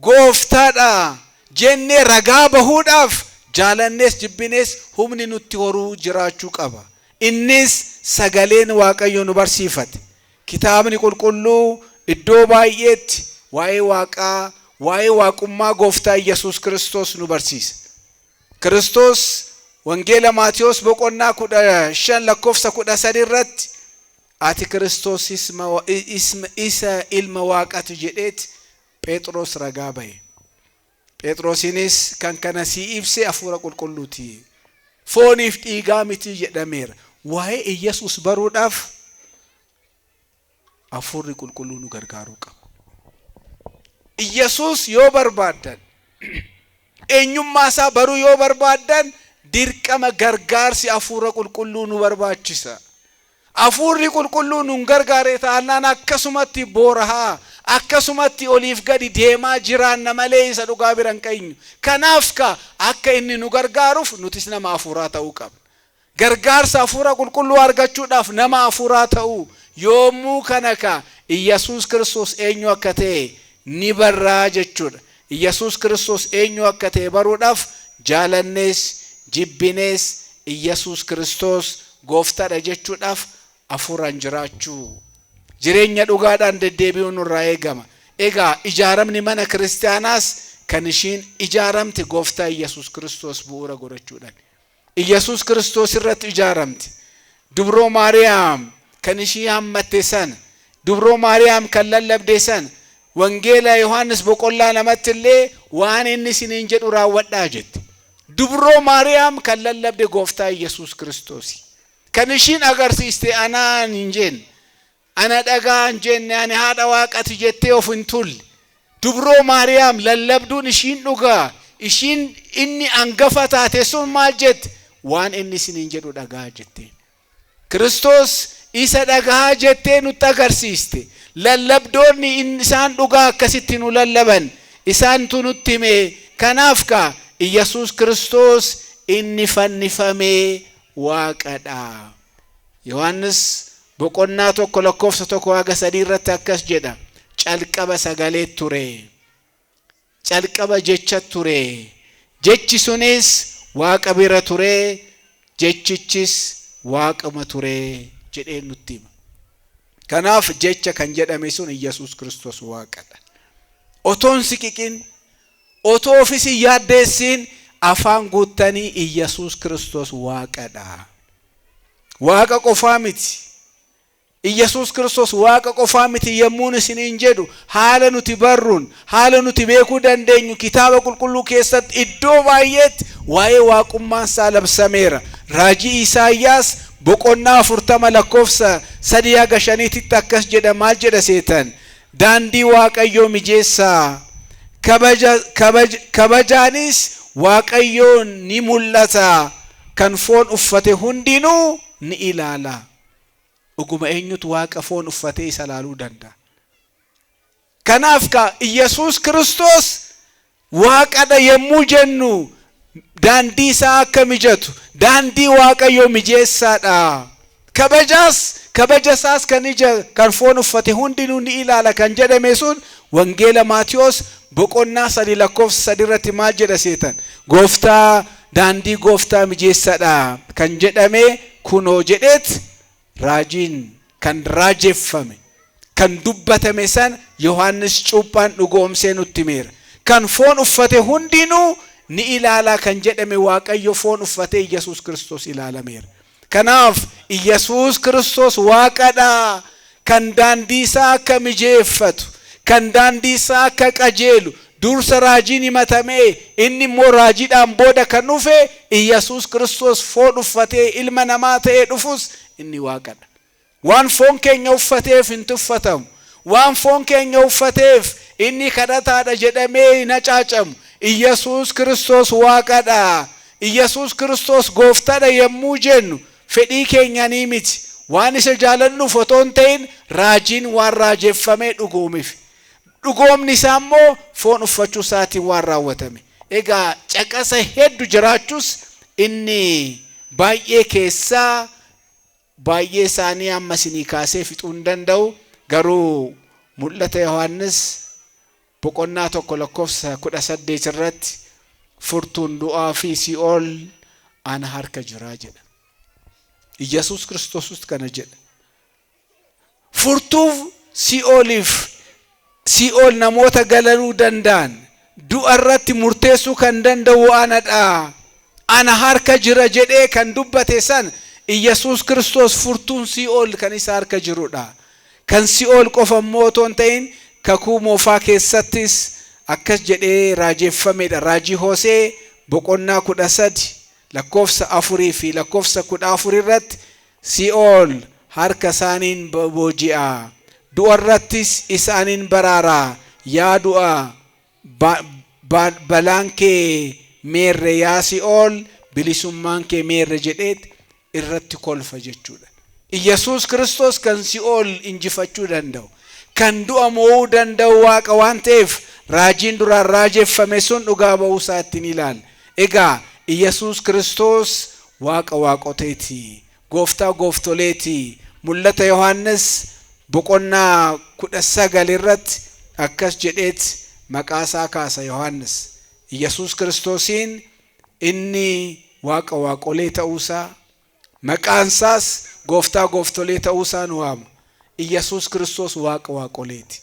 Gooftaadha" jennee ragaa bahuudhaaf jaalannees jibbinees humni nutti horuu jiraachuu qaba. Innis sagaleen Waaqayyo nu barsiifate. Kitaabni qulqulluu iddoo baay'eetti waa'ee Waaqaa, waa'ee waaqummaa Gooftaa Iyyasuus Kiristoos nu barsiisa. Kiristoos Wangeela Maatiyos boqonnaa 15 lakkoofsa 13 irratti, "Ati Kiristoos isa ilma Waaqati" jedheeti Phexros ragaa bahe. Phexrosiinis kan kana sii ibse Hafuura Qulqulluuti. Fooniif dhiigaa miti jedhameera. Waa'ee Iyyasuus baruudhaaf Hafuurri Qulqulluu nu gargaaruu qaba. Iyyasuus yoo barbaaddan, eenyummaa isaa baruu yoo barbaaddan, dirqama gargaarsi Hafuura Qulqulluu nu barbaachisa. Hafuurri Qulqulluu nun gargaare taanaan akkasumatti boorahaa, akkasumatti oliif gadi deemaa jiraanna malee isa dhugaa bira hin geenyu. Kanaaf ka akka inni nu gargaaruuf nutis nama hafuuraa ta'uu qabna. Gargaarsa Hafuura Qulqulluu argachuudhaaf nama hafuuraa ta'uu. Yommuu kana ka Iyyasuus Kiristoos eenyu akka ta'e ni barraa jechuudha. Iyyasuus Kiristoos eenyu akka ta'e baruudhaaf jaalannees jibbinees Iyyasuus Kiristoos gooftaadha jechuudhaaf hafuuraan jiraachuu, jireenya dhugaadhaan deddeebi'uun nurraa eegama. Egaa ijaaramni mana kiristaanaas kan ishiin ijaaramte gooftaa Iyyasuus Kiristoos bu'uura godhachuudhaan. Iyyasuus Kiristoos irratti ijaaramte. Dubroo Maariyaam kan ishii hammatte sana, Dubroo Maariyaam kan lallabde sana, Wangeela Yohaannis boqonnaa 2tti illee waan inni isiniin jedhu raawwadhaa jette. Dubroo Maariyaam kan lallabde gooftaa Iyyasuus Kiristoosi. Kan ishiin agarsiiste anaan hin jenne, ana dhagaa hin jenne, ani haadha waaqati jettee of hin tulle. Dubroo Maariyaam lallabduun ishiin dhugaa, ishiin inni hangafa taate sun maal jette? Waan inni isiniin jedhu dhagaa jetteen. Kiristoos isa dhagaa jettee nutti agarsiiste. Lallabdoonni isaan dhugaa akkasitti nu lallaban, isaantu nutti hime. Kanaaf ka Iyyasuus Kiristoos inni fannifamee waaqadha. Yohaannis boqonnaa 1 lakkoofsa 1 haga 3 irratti akkas jedha. Calqaba sagalee ture. Calqaba jecha ture. Jechi sunis waaqa bira ture. Jechichis waaquma ture jedhee nutti hima. Kanaaf jecha kan jedhame sun Iyyasuus Kiristoos waaqadha. Otoon siqiqin, otoo ofis hin yaaddeessiin afaan guuttanii Iyyasuus Kiristoos waaqadha. Waaqa qofaa miti. Iyyasuus Kiristoos waaqa qofaa miti yemmuun isiniin jedhu, haala nuti barruun, haala nuti beekuu dandeenyu kitaaba qulqulluu keessatti iddoo baay'eetti waa'ee waaqummaan isaa labsameera. Raajii Isaayyaas boqonnaa 40 lakkoofsa 3 haga 5tti akkas jedha. Maal jedha seetan? Daandii Waaqayyoo mijeessaa. Kabajaanis Waaqayyoon ni mul'ata. Kan foon uffate hundinuu ni ilaala. Dhuguma eenyutu waaqa foon uffatee isa ilaaluu danda'a? Kanaaf ka Iyyasuus Kiristoos waaqadha yommuu jennu, daandii isaa akka mijatu, daandii Waaqayyoo mijeessaadha. Kabajaas kabaja isaas kan ija kan foon uffate hundinuu ni ilaala kan jedhame sun Wangeela Maatiyos boqonnaa 3 lakkoofsa 3 irratti maal jedha seetan? Gooftaa, daandii gooftaa mijeessaadha kan jedhame kunoo jedheet raajiin kan raajeffame, kan dubbatame san Yohaannis cuuphaan dhugoomsee nutti himeera. Kan foon uffate hundinuu ni ilaalaa kan jedhame Waaqayyo foon uffatee Iyyasuus Kiristoos ilaalameera. Kanaaf Iyyasuus Kiristoos waaqadha. Kan daandii isaa akka mijeeffatu, kan daandii isaa akka qajeelu, dursa raajiin himatamee inni immoo raajiidhaan booda kan dhufe Iyyasuus Kiristoos foon uffatee ilma namaa ta'ee dhufus inni waaqadha. Waan foon keenya uffateef hin tuffatamu. Waan foon keenya uffateef inni kadhataadha jedhamee hin hacaacamu. Iyyasuus Kiristoos waaqadha. Iyyasuus Kiristoos gooftadha yommuu jennu fedhii keenyanii miti. Waan isa jaalannuuf otoo hin ta'in raajiin waan raajeffamee dhugoomeef. Dhugoomni isaa immoo foon uffachuu isaatiin waan raawwatame. Egaa caqasa heddu jiraachuus inni baay'ee keessaa baay'ee isaanii amma isinii kaasee fixuu hin danda'u. Garuu mul'ata Yohaannis boqonnaa 1 lakkoofsa 18 irratti furtuun du'aa fi si'ool ana harka jiraa jedha. Iyyasuus Kiristoosus kana jedha. Furtuu si'ooliif si'ool namoota galanuu danda'an, du'a irratti murteessuu kan danda'u anadha. Ana harka jira jedhee kan dubbate san Iyyasuus Kiristoos furtuun si'ool kan isa harka jirudha. Kan si'ool qofa immoo otoo hin ta'in kakuu moofaa keessattis akkas jedhee raajeffamedha. Raajii Hosee boqonnaa 13 Lakkoofsa 4 fi lakkoofsa 14 irratti si'ool harka isaaniin booji'a. Du'a irrattis isaaniin baraara. Yaa du'a, balaan kee meerre, yaa si'ool, bilisummaan kee meerre jedheet irratti kolfa jechuudha. Iyyasuus Kiristoos kan si'ool injifachuu danda'u, kan du'a mo'uu danda'u Waaqa waan ta'eef, raajiin duraan raajeffame sun dhugaa ba'uusaa ittiin ilaalla. Egaa Iyyasuus Kiristoos Waaqa waaqoteeti. Gooftaa gooftoleeti. Mul'ata Yohaannis boqonnaa 19 irratti akkas jedheet maqaa isaa kaasa Yohaannis. Iyyasuus Kiristoosiin inni Waaqa waaqolee ta'uusaa, maqaan isaas gooftaa gooftolee ta'uusaa nu waama. Iyyasuus Kiristoos Waaqa waaqoleeti.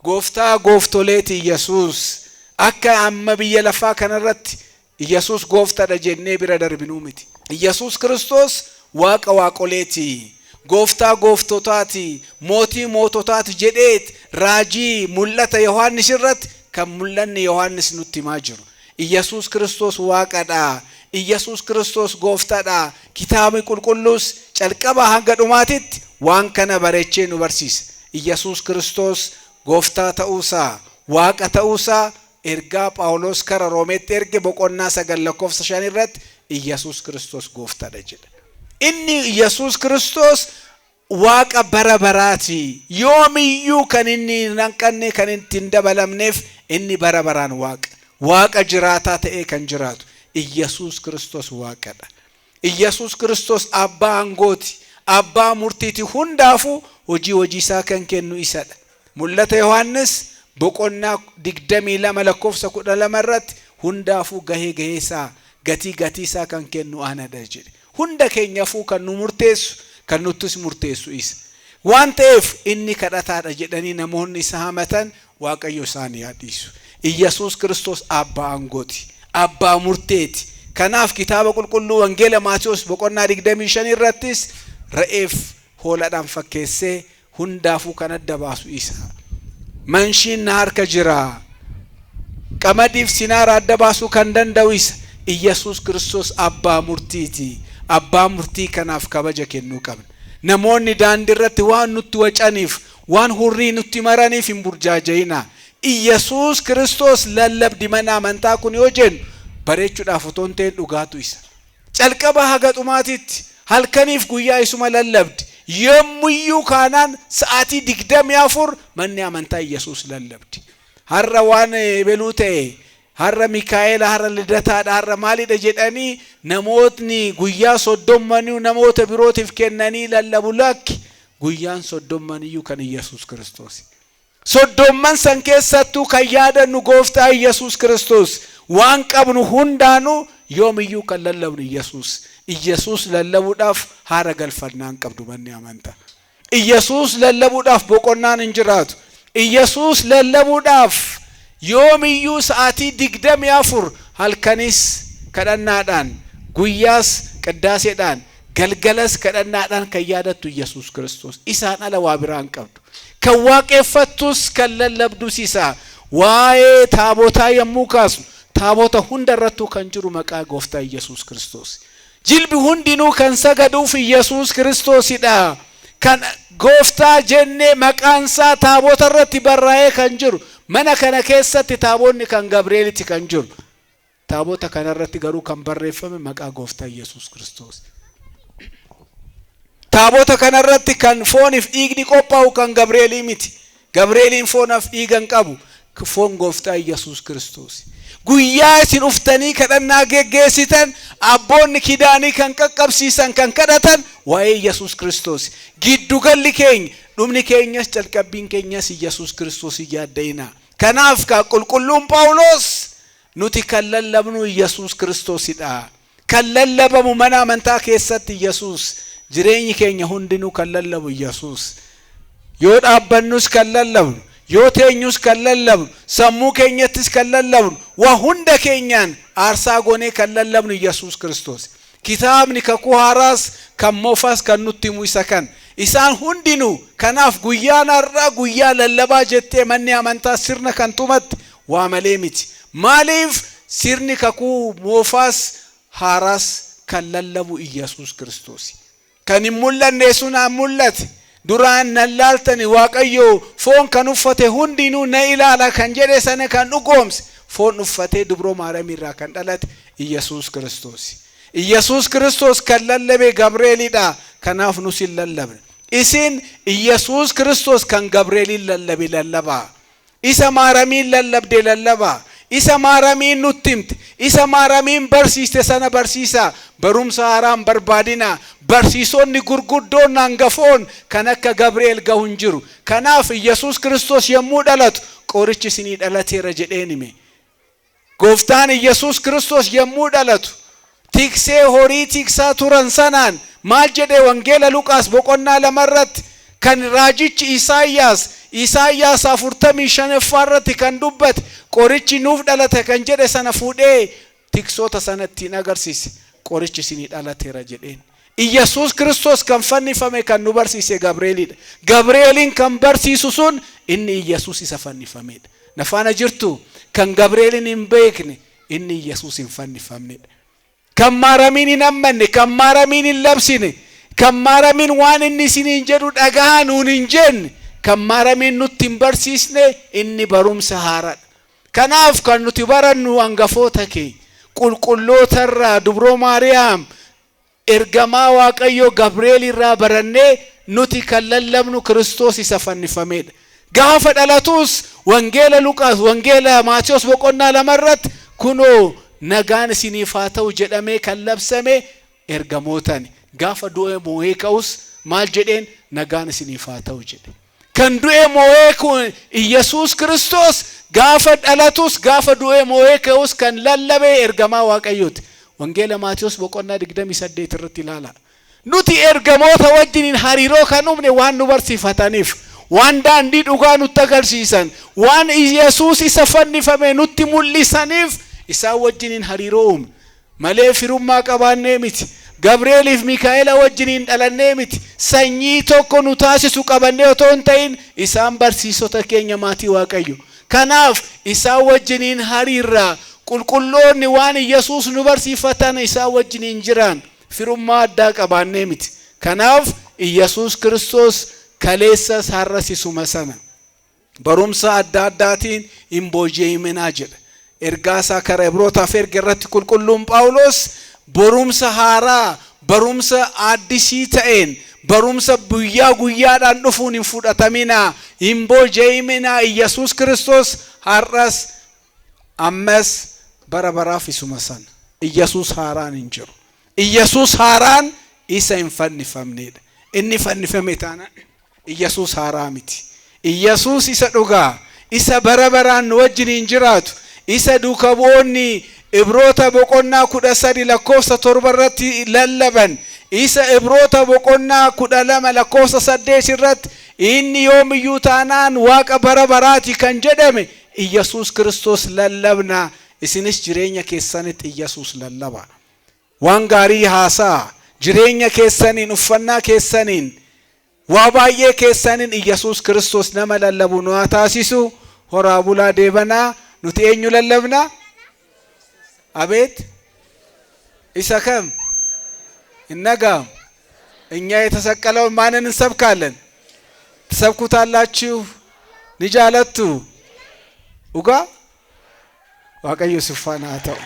Gooftaa gooftoleeti Iyyasuus. Akka amma biyya lafaa kanarratti Iyyasuus gooftaadha jennee bira darbinuu miti. Iyyasuus Kiristoos Waaqa waaqoleeti. Gooftaa gooftotaati. Mootii moototaati jedheet raajii mul'ata Yohaannis irratti kan mul'anni Yohaannis nutti himaa jiru. Iyyasuus Kiristoos Waaqadha. Iyyasuus Kiristoos gooftaadha. Kitaabni qulqulluus calqaba hanga dhumaatitti waan kana bareechee nu barsiisa. Iyyasuus Kiristoos gooftaa ta'uusaa, Waaqa ta'uusaa ergaa Phaawulos kara Roomeetti erge boqonnaa 9 lakkoofsa 5 irratti Iyyasuus Kiristoos gooftaadha jedha. Inni Iyyasuus Kiristoos Waaqa bara baraati. Yoomiyyuu kan inni hin hanqanne, kan itti hin dabalamneef, inni bara baraan Waaqa. Waaqa jiraataa ta'ee kan jiraatu Iyyasuus Kiristoos Waaqadha. Iyyasuus Kiristoos abbaa aangooti. Abbaa murtiiti, hundaafuu hojii hojii isaa kan kennu isadha. Mul'ata Yohaannis boqonnaa 22 lakkoofsa 12 irratti hundaafuu gahee gahee isaa, gatii gatii isaa kan kennu anadha jedhe. Hunda keenyafuu kan nu murteessu, kan nuttis murteessu isa. Waan ta'eef inni kadhataadha jedhanii namoonni isa hamatan, Waaqayyo isaan yaa dhiisu. Iyyasuus Kiristoos abbaa aangooti. Abbaa murteeti. Kanaaf kitaaba qulqulluu Wangeela Maatiyos boqonnaa 25 irrattis re'eef hoolaadhaan fakkeessee hundaafuu kan adda baasu isa. Manshiin na harka jira. Qamadiif sinaara adda baasuu kan danda'u isa. Iyyasuus Kiristoos abbaa murtiiti. Abbaa murtii kanaaf kabaja kennuu qabna. Namoonni daandii irratti waan nutti wacaniif, waan hurrii nutti maraniif hin burjaaja'inaa. Iyyasuus Kiristoos lallabdi mana amantaa kun yoo jennu, bareechuudhaaf otoo hin ta'in dhugaatu isa. Calqaba haga dhumaatitti halkaniif guyyaa isuma lallabdi. Yommuyyuu kaanaan sa'aatii 24 manni amantaa Iyyasuus lallabdi. Har'a waan ebeluu ta'e, har'a Mikaa'ela, har'a Lidataadha, har'a maalidha jedhanii namootni guyyaa soddommanuu namoota birootiif kennanii lallabu. Lakki, guyyaan soddommaniyyuu kan Iyyasuus Kiristoos. Soddomman san keessattuu kan yaadannu gooftaa Iyyasuus Kiristoos. Waan qabnu hundaanuu yoomiyyuu kan lallabnu Iyyasuus. Iyyasuus lallabuudhaaf haara galfannaan qabdu manni amantaa. Iyyasuus lallabuudhaaf boqonnaan hin jiraatu. Iyyasuus lallabuudhaaf yoomiyyuu sa'aatii 24, halkanis kadhannaadhaan, guyyaas qiddaaseedhaan, galgalas kadhannaadhaan kan yaadattu Iyyasuus Kiristoos. Isaan ala waa biraa hin qabdu. Kan waaqeffattus, kan lallabdus isa. Waa'ee taabotaa yommuu kaasnu, taabota hunda irrattuu kan jiru maqaa gooftaa Iyyasuus Kiristoos. Jilbi hundinuu kan sagaduuf Iyyasuus Kiristoosidha. Kan gooftaa jennee maqaan isaa taabota irratti barraa'ee kan jiru. Mana kana keessatti taabonni kan Gabreeliti kan jiru. Taabota kanarratti garuu kan barreeffame maqaa gooftaa Iyyasuus Kiristoos. Taabota kanarratti kan fooniif dhiigni qophaa'u kan Gabreelii miti. Gabreeliin foonaaf dhiiga hin qabu. Foon gooftaa Iyyasuus Kiristoos. Guyyaa isin uftanii kadhannaa geggeessitan, abboonni kidaanii kan qaqqabsiisan, kan kadhatan waa'ee Iyyasuus Kiristoos. Giddugalli keenya, dhumni keenyas calqabbiin keenyas Iyyasuus Kiristoos hin yaadda'inaa. Kanaaf ka qulqulluun Phaawulos, nuti kan lallabnu Iyyasuus Kiristoosidha. Kan lallabamu mana amantaa keessatti Iyyasuus. Jireenyi keenya hundinuu kan lallabu Iyyasuus. Yoo dhaabbannus kan lallabnu, yoo teenyus kan lallabnu, sammuu keenyattis kan lallabnu, waa hunda keenyaan aarsaa goonee kan lallabnu Iyyasuus Kiristoos. Kitaabni kakuu haaraas kan moofaas kan nutti himu isa kan. Isaan hundinuu kanaaf guyyaan har'aa guyyaa lallabaa jettee manni amantaa sirna kan tumatte waa malee miti. Maaliif sirni kakuu moofaas Haaraas kan lallabu Iyyasuus Kiristoos. Kan hin mul'anne sun haa mul'ate. Duraan nan laaltani, Waaqayyo foon kan uffate hundinuu na ilaala kan jedhe sana kan dhugoomse, foon uffatee dubroo Maariyaam irraa kan dhalate Iyyasuus Kiristoos. Iyyasuus Kiristoos kan lallabe Gabreelidha. Kanaaf nus hin lallabne. Isin Iyyasuus Kiristoos kan Gabreeliin lallabe lallabaa. Isa Maaramiin lallabde lallabaa. Isa Maaramiin nutti himte, isa Maaramiin barsiiste sana barsiisaa. Barumsa haaraan barbaadinaa. Barsiisonni gurguddoon hangafoon kan akka Gabri'eel gahu hin jiru. Kanaaf Iyyasuus Kiristoos yommuu dhalatu qorichi isinii dhalateera jedheen hime. Gooftaan Iyyasuus Kiristoos yommuu dhalatu tiksee horii tiksaa turan sanaan maal jedhee? Wangeela Luqaas boqonnaa 2 irratti kan raajichi Isaayyaas, Isaayyaas 45ffaa irratti kan dubbate, qorichi nuuf dhalate kan jedhe sana fuudhee tiksoota sana ittiin agarsiise. Qorichi isinii dhalateera jedheen. Iyyasuus Kiristoos kan fannifame kan nu barsiise Gabreelidha. Gabreeliin kan barsiisu sun inni Iyyasuus isa fannifamedha. Na faana jirtu? Kan Gabreeliin hin beekne inni Iyyasuus hin fannifamnedha. Kan Maaramiin hin ammanne, kan Maaramiin hin labsine, kan Maaramiin waan inni isiniin jedhu dhagahaa nuun hin jenne, kan Maaramiin nutti hin barsiisne inni barumsa haaraadha. Kanaaf kan nuti barannu hangafoota keenya qulqulloota irraa, dubroo Maariyaam, ergamaa Waaqayyoo Gabri'eel irraa barannee nuti kan lallabnu Kiristoos isa fannifamedha. Gaafa dhalatus Wangeela Luqaas, Wangeela Maatiyos boqonnaa 2 irratti kunoo nagaan isiniif haa ta'u jedhamee kan labsame ergamootani. Gaafa du'ee moo'ee ka'us maal jedheen? Nagaan isiniif haa ta'u jedhe. Kan du'ee moo'ee kun Iyyasuus Kiristoos gaafa dhalatus gaafa du'ee moo'ee ka'us kan lallabe ergamaa Waaqayyooti. Wangeela Maatiyos boqonnaa 28 irratti ilaala. Nuti ergamoota wajjiniin hariiroo kan uumne waan nu barsiifataniif, waan daandii dhugaa nutti agarsiisan, waan Iyyasuus isa fannifame nutti mul'isaniif isaan wajjiniin hariiroo uumne. Malee firummaa qabaannee miti. Gabreeliif Mikaa'ela wajjiniin dhalannee miti. Sanyii tokko nu taasisu qabannee otoo hin ta'in isaan barsiisota keenya, maatii Waaqayyo. Kanaaf isaan wajjiniin hariirraa. Qulqulloonni waan Iyyasuus nu barsiifatan isaan wajjiniin jiraan. Firummaa addaa qabaannee miti. Kanaaf Iyyasuus Kiristoos kaleessas har'as isuma sana. Barumsa adda addaatiin hin booji'aminaa jedha. Ergaa isaa karaa Ibrootaaf erge irratti qulqulluun Phaawulos barumsa haaraa, barumsa addisii ta'een, barumsa guyyaa guyyaadhaan dhufuun hin fudhataminaa, hin booji'aminaa. Iyyasuus Kiristoos har'as ammas bara baraaf isuma sana. Iyyasuus haaraan hin jiru. Iyyasuus haaraan isa hin fannifamnedha. Inni fannifame taanaan Iyyasuus haaraa miti. Iyyasuus isa dhugaa, isa bara baraan nu wajjiniin jiraatu, isa duuka bu'oonni Ibroota boqonnaa 13 lakkoofsa 7 irratti lallaban, isa Ibroota boqonnaa 12 lakkoofsa 8 irratti inni yoomiyyuu taanaan Waaqa bara baraati kan jedhame Iyyasuus Kiristoos lallabna. Isinis jireenya keessanitti Iyyasuus lallabaa. Waan gaarii haasa'a. Jireenya keessaniin, uffannaa keessaniin, waa baay'ee keessaniin Iyyasuus Kiristoos nama lallabu nu haa taasisu. Horaa bulaa deebanaa. Nuti eenyu lallabna? Abeet! Isa kam? Hin dhaga'amu. እኛ የተሰቀለውን ማንን እንሰብካለን? ትሰብኩታላችሁ? Ni jaalattu? Dhugaa? Waaqayyo si faana haa ta'u.